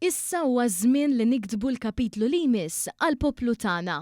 Issa huwa ż-żmien li niktbu l-kapitlu li jmiss għall-poplu tagħna.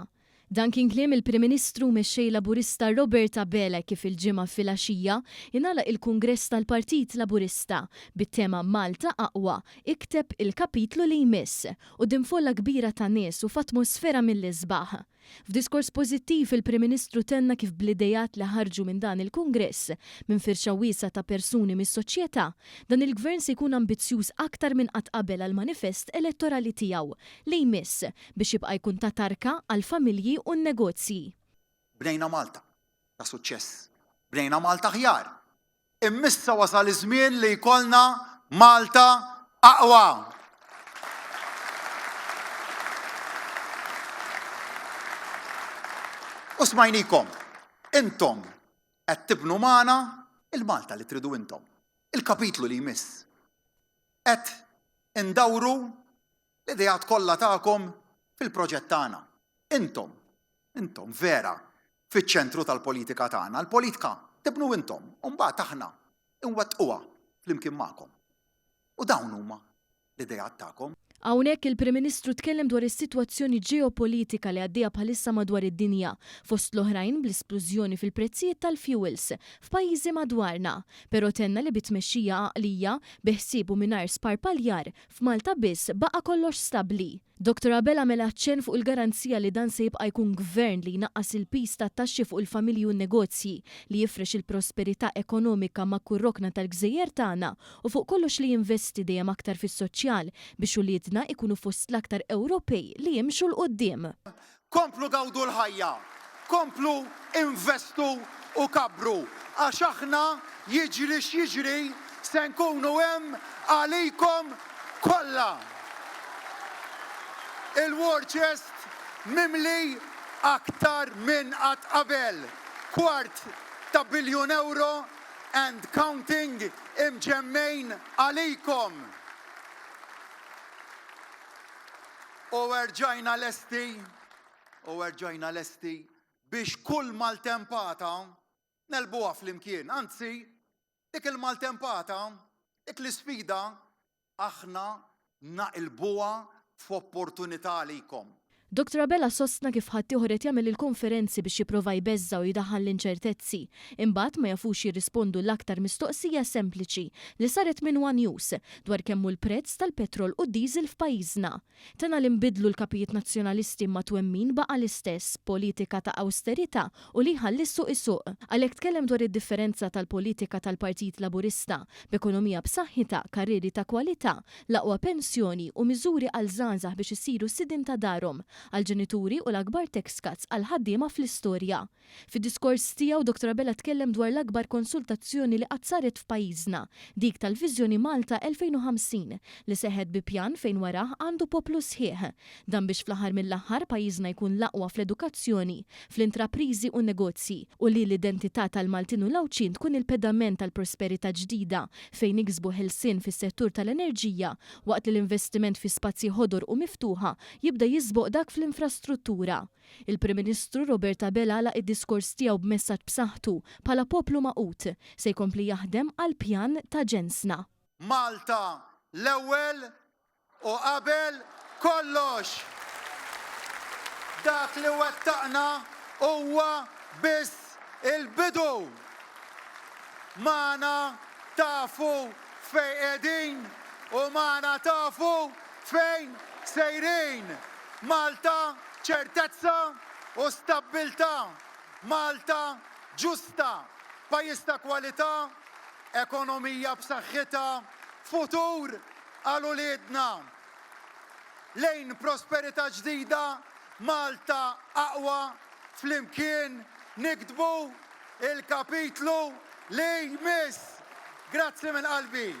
Dan kien kliem il-Prim Ministru u Mexxej Laburista Robert Abela kif il-Ġimgħa filgħaxija ingħalaq il-Kungress tal-Partit Laburista bit-tema Malta Aqwa, Ikteb il-Kapitlu li Jmiss, quddiem folla kbira ta' nies u f'atmosfera mill-isbaħ. F'diskors pożittiv, il-Prim Ministru tenna kif bl-ideat li ħarġu minn dan il-Kungress, minn firxa wiesgħa ta' persuni mis-soċjetà, dan il-Gvern se jkun ambizzjuż aktar minn qatt qabel għall-manifest elettorali tiegħu li jmiss, biex jibqa' jkun ta' tarka għall-familji u n-negozji. Bnejna Malta ta' suċċess. Bnejna Malta aħjar. Imma issa wasal iż-żmien li jkollna Malta aqwa. U smajnikom, intom qed tibnu magħna il-Malta li tridu intom. Il-kapitlu li jmiss. Qed indawru l-ideat kollha tagħkom fil-proġett tagħna. Intom, intom vera fiċ-ċentru tal-politika tagħna. Il-politika tibnu intom, u mbagħad aħna nwettquha flimkien magħkom. U dawn huma l-ideat tagħkom. Hawnhekk il-Prim Ministru tkellem dwar is-sitwazzjoni ġeopolitika li għaddejja bħalissa madwar id-dinja, fost l-oħrajn bl-isplużjoni fil-prezzijiet tal-fjuwils f'pajjiżi madwarna. Però tenna li bi tmexxija għaqlija, bi ħsieb u mingħajr sparpaljar, f'Malta biss baqa' kollox stabbli. Dottor Abela għamel aċċenn fuq il-garanzija li dan se jibqa' jkun Gvern li jnaqqas il-piż tat-taxxi fuq il-familji u n-negozji, li jifrex il-prosperità ekonomika ma' kull rokna tal-gżejjer tagħna u fuq kollox li jinvesti dejjem aktar fis-soċjal biex uliedna jkunu fost l-aktar Ewropej li jimxu 'l quddiem. Komplu gawdu l-ħajja, komplu investu u kabbru għax aħna jiġri x'jiġri se nkunu hemm għalikom kollha. Il-war chest mimli aktar minn qatt qabel, kwart ta' biljun ewro and counting imġemmgħin għalikom. U erġajna lesti, u erġajna lesti biex kull maltempata negħlbuha flimkien. Anzi, dik il-maltempata, dik l-isfida, aħna naqilbuha f'opportunità għalikom. Dottor Abela sostna kif ħaddieħor qed jagħmel il-konferenzi biex jipprova jbeżża' u jdaħħal l-inċertezzi, imbagħad ma jafux jirrispondu l-aktar mistoqsija sempliċi li saret minn one News dwar kemm hu l-prezz tal-petrol u d-diesel f'pajjiżna. Tenna li nbidlu l-kapijiet Nazzjonalisti imma t-twemmin baqa' l-istess, politika ta' awsterità u li jħalli s-suq isuq. Għalhekk tkellem dwar id-differenza tal-politika tal-Partit Laburista, b'ekonomija b'saħħitha, karrieri ta' kwalità, l-aqwa pensjoni u miżuri għal żgħażagħ biex isiru sidien ta' darhom, għall-ġenituri u l-akbar tax cuts għall-ħaddiema fl-istorja. Fid-diskors tiegħu, Dottor Abela tkellem dwar l-akbar konsultazzjoni li qatt saret f'pajjiżna, dik tal-Viżjoni Malta 2050, li seħħet bi pjan fejn warah għandu poplu sħiħ. Dan biex fl-aħħar mill-aħħar pajjiżna jkun l-aqwa fl-edukazzjoni, fl-intrapriżi u n-negozji, u li l-identità tal-Maltin u l-Għawdxin tkun il-pedament għall-prosperità ġdida fejn niksbu ħelsien fis-settur tal-enerġija waqt li l-investiment fi spazji ħodor u miftuħa jibda jisboq dak fl-infrastruttura. Il-Prim Ministru Robert Abela għalaq id-diskors tiegħu b'messaġġ b'saħħtu, bħala poplu magħqud, se jkompli jaħdem għall-pjan ta' ġensna. Malta l-ewwel u qabel kollox! Dak li wettaqna huwa biss il-bidu! Magħna tafu fejn qegħdin u magħna tafu fejn sejrin! Malta ċertezza u stabbiltà, Malta ġusta, pajjiż ta' kwalità, ekonomija b'saħħitha, futur għal uliedna. Lejn prosperità ġdida, Malta aqwa, flimkien niktbu l-kapitlu li jmiss! Grazzi minn qalbi.